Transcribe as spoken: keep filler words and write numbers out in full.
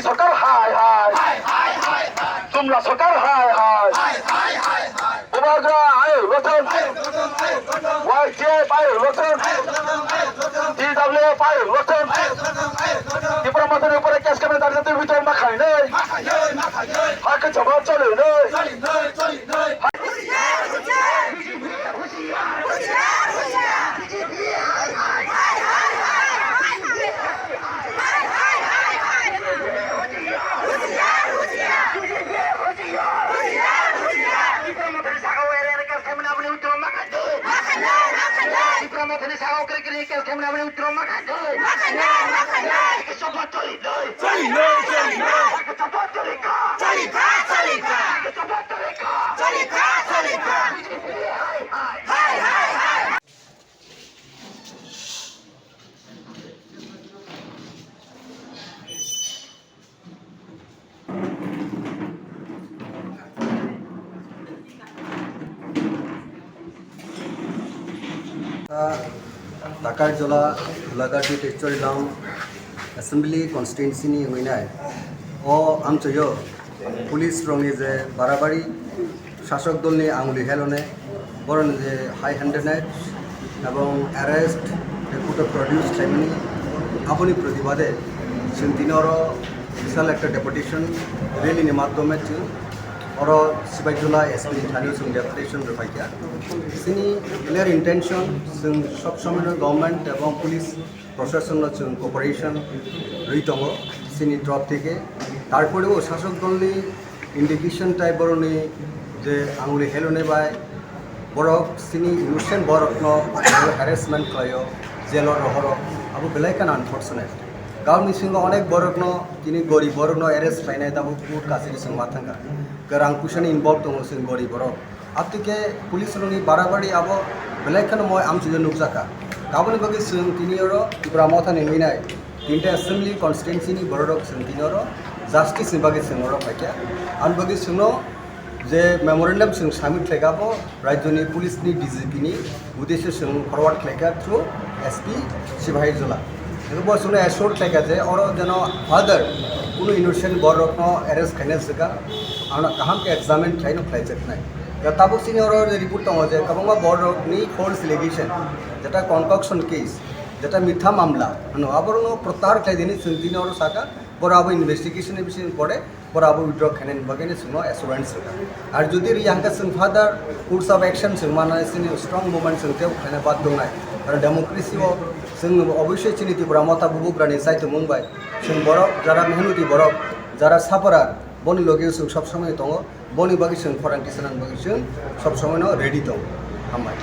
Sorkar hai hai. Jumla sorkar hai hai. Bubagra ayo lochon. Y T F ayo lochon. T W F ayo lochon. Tipra Mothani upore case kemne darjati bhitor makhainai. Hakhe jawab choli nai. Takarjola, Gulagati, Teisorilam Assembly Constituency ni wngwi nai. O amchoyo police rokni je barabari sasok dolni anguli helone, boroni je high handedness ebong arrest, tei kuto produce khlaimani, aboni protibade chwng tini oro bishal ekta deputation rally ni madhyome chwng oro Sibaijula S P ni thani chwng deputation rwphaikha. Chini clear intention, chwng sob somoino government ebong police proshasonno chwng cooperation rwi tongo chini torop theke. Tarpore o sasok dolni indication tai borokni je anguli helone bai borok chini innocent borokno harassment khlaio, jailo rohoro, abo belai kheno unfortunate. Gaon bisingo onek borokno tini gorib borokno arrest khlainai tabuk court kachari chwng ma thangkha. Kwrang puisani involve tongo chwng gorib borok. Abtike police rokni barabari abo belai kheno moi amchukjak nukjakha. Aboni bagwi chwng tini oro Tipra Mothani wngwi nai tinta assembly constituency ni borok rok chwng tini oro justice ni bagwi chwng oro phaikha. Aboni bagwi chwngno je memorandum chwng submit khlaikha abo rajyoni police ni D G P ni uddesyo chwng forward khlaikha through S P Sibaijula. Bo chwngno assure khlaikha je oro jeno further kunu innocent borok rokno arrest khaina swkang ano kaham khe examine khlaino khlaijaknai. Tabuk chini oro report tongo je kwbangma borok rokni false allegation, jeta concoction case, jeta mitha mamla hwno, aborokno protyahar khlai dini chwng tini oro saka, borok abo investigation ni bising pore borok abo withdraw khainani bagwi chwngno assurance rwkha. Ar jodi riya hwnkhe chwng further course of action chwng manna chini strong movement chwng tei khlaina bad tongnai. Karon democracy o chwng oboisoi chini Tipra Motha bubagrani chaitomung bai chwng borok jara mehnoti borok, jara sufferer, boni loge chwng sob somoi tongo, boni bagwi chwng khorang tisanani bagwi chwng sob somoi no ready tongo. Hambai.